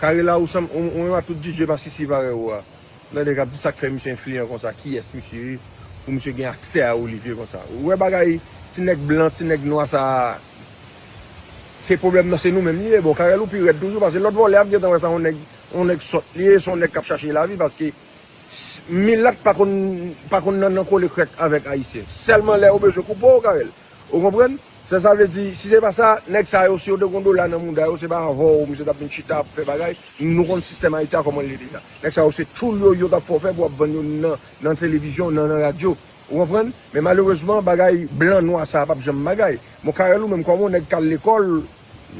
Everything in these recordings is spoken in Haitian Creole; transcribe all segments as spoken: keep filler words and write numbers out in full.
Kare la ou sanm ou ou menm ak tout D J masisi parèy ou a. Tande k ap di sa k fè misye enfliyan konsa, kiyès misye ye pou misye gen aksè a Olivier konsa. Ou wè bagay ti nèg blan, ti nèg nwa sa a, se pwoblèm nan se nou menm li ye. Bon, Carel ou pi rèd toujou paske lòt vòlè ap gentan wè sa yon nèg yon nèg sòt li ye, se yon nèg k ap chache lavi paske milat pa konn pa konn nan nan kole krèk avèk ayisyen. Sèlman lè yo bezwen koupe w, Carel. Ou konprann? Sa sa vle di, si se pa sa, nèg sa yo, si yo te gon dola nan mouda yo, se pa avè w misye t ap vin chita ap fè bagay. Nou konn sistèm Ayiti a kòman l ye deja. Nèg sa yo se tchoul yo, yo t ap fè w fè pou w ap vann yo nan nan televizyon, nan nan radyo. Ou konprann? Men malerezman, bagay blan nwa sa a p ap janm bagay. Mon Carel ou menm kòm yon nèg k al lekòl,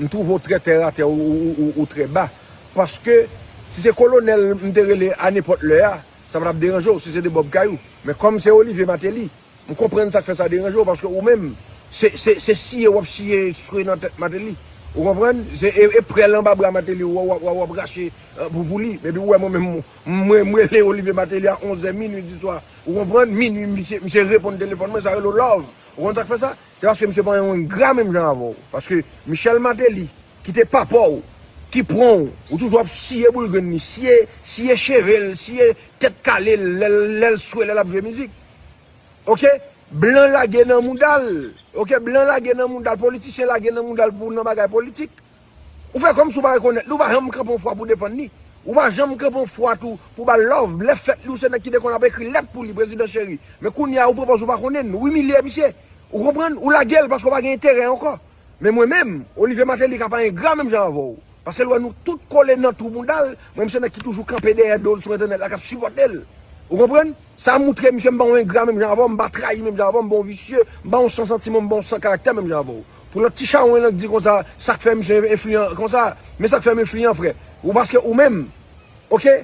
m twouve w trè tè a tè, ou, ou, ou, ou trè ba. Paske si se kolonèl m te rele a nenpòt lè a, sa pa t ap deranje w si se de Bob Kayou. Men kòm se Olivier Martelly, m konprann sa k fè sa deranje w, paske ou menm, se, se, se siye w ap siye swe nan tèt Martelly. Ou konprann? Se, e, e prèl anba bra Martelly w ap, w ap, w ap rache eh, pou, pou li. Epi ou wè mwen menm, mwen, mwen rele Olivier Martelly a onz è minui di swa. Ou konprann? Minui, misye, misye reponn telefòn mwen, sa rele w love. Ou konn sa k fè sa? Se paske misye pa yon engra menm jan avè w. Paske Michel Martelly, ki te papa w, ki pran w, ou toujou ap siye boul grenn li, siye, siye cheve l, siye tèt kale l, lè l, lè l swe, lè l ap jwe mizik. Oke? Blan lage nan mouda l. Oke? Blan lage nan mouda l, politisyen lage nan mouda l pou nan bagay politik. Ou fè kòmsi ou pa rekonèt li, ou pa janm kanpe yon fwa pou defann li. Ou pa janm kanpe yon fwa tou pou ba l love. Lè fèt li, ou se nèg ki te konn ap ekri lèt pou li, prezidan cheri. Men kounye a, ou pran pòz ou pa konnen l, ou imilye misye. Ou konprann? Ou lage l paske ou pa gen enterè ankò. Men mwen menm, Olivier Martelly ka pa engra menm jan avè w. Paske l wè nou tout kole nan twou bounda l, mwen menm se nèg ki toujou kanpe dèyè do l sou entènèt la, k ap sipòte l. Ou konprann? Sa moutre misye m pa yon engra menm jan avè w, m pa trayi menm jan avè w, m pa yon visye, m pa yon san santiman, m pa yon san karaktè menm jan avè w. Pou lòt ti chawony lan k di konsa, sa k fè misye enfliyan konsa, men sa k fè m enfliyan, frè. Ou paske ou menm, oke?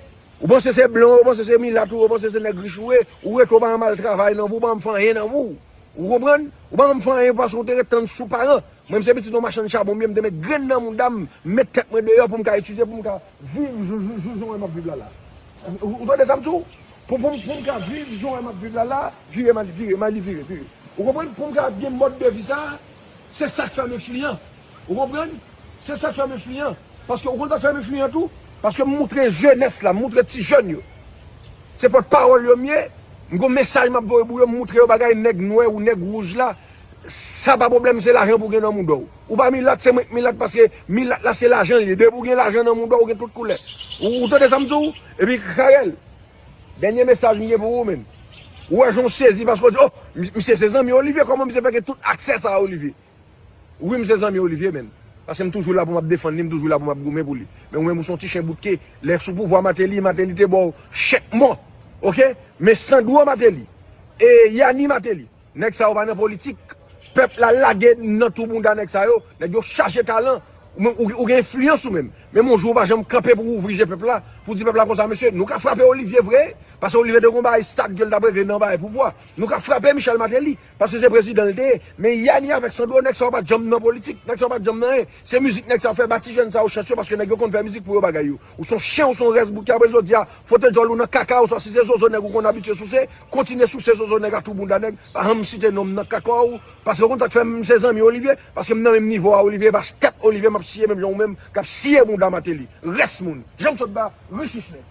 Ou panse se blan, ou panse se milat, ou panse se nèg rich ou ye, ou rete ou pa janm al travay nan vi w, ou pa janm fè anyen nan vi w. Ou konprann? Ou pa janm fè anyen paske ou te ret tann sou paran. Mwen, m se pitit yon machann chabon m ye, m te met grenn nan mouda m, m met tèt mwen deyò pou m ka etidye, pou m ka viv jou, jou, jou, jan w wè m ap viv la la. Ou, ou tande sa m di w? Pou, pou, m- pou m ka viv jan w wè m ap viv la la, vire, m al vire, m al vire, vire. Ou konprann? Pou m ka gen mòd de vi sa a, se sa k fè m enfliyan. Ou konprann? Se sa k fè m enfliyan. Paske ou konn sa k fè m enfliyan tou? Paske m moutre jenès la, m moutre ti jèn yo. Se pòtpawòl yo m ye, m gon mesaj m ap voye pou yo, m moutre yo bagay nèg nwè ou nèg wouj la. Sa pa pwoblèm, se lajan pou gen nan mouda w. Ou pa milat, se mwen k milat, paske milat la se lajan l ye. Depi w gen lajan nan mouda w, ou gen tout koulè. Ou, ou tande sa m di w? Epi Carel, dènye mesaj m gen pou ou, menn. Ou wè jan w sezi paske w di, oh, m- misye se zanmi Olivier, kòman misye fè gen tout aksè sa a Olivier? Wi, m se zanmi Olivier, menn. Paske m toujou la pou m ap defann li, m toujou la pou m ap goumen pou li. Men ou menm ou se yon ti chen boutke. Lè sou pouvwa Martelly, Martelly te ba w chèk mò. Oke? Men Sandro Martelly e Yani Martelly, nèg sa yo pa nan politik. Pèp la lage nan twou bounda nèg sa yo. Nèg yo chaje talan. Ou, ou, ou gen enfliyans ou menm. Menm yon jou ou pa janm kanpe pou w ouvri je pèp la, pou di pèp la konsa, mesye, nou ka frape Olivier vre, paske Olivier te gon bagay stad ke l t ap regle nan bagay pouvwa. Nou ka frape Michel Martelly, paske se prezidan l te ye. Men Yani avèk Sandro, nèg sa yo pa t janm nan politik, nèg sa yo pa t janm nan anyen. Se mizik nèg sa yo fè, ba ti jèn sa yo chans yo, paske nèg yo konn fè mizik pou yo bagay yo. Ou se yon chen, ou se yon rès boutke, apre jodi a, fwote djòl ou nan kaka, ou swa si se zozo nèg ou konn abitye souse, kontinye souse zozo nèg a twou bounda nèg, pa janm site non m nan kaka w, paske ou konn sa k fè m se zanmi Olivier, paske m nan menm nivo a Olivier, e pa tèt Olivier m ap siye menm jan ou menm k ap siye bounda Martelly. Rès moun. Jan m sot ba, richich nèg.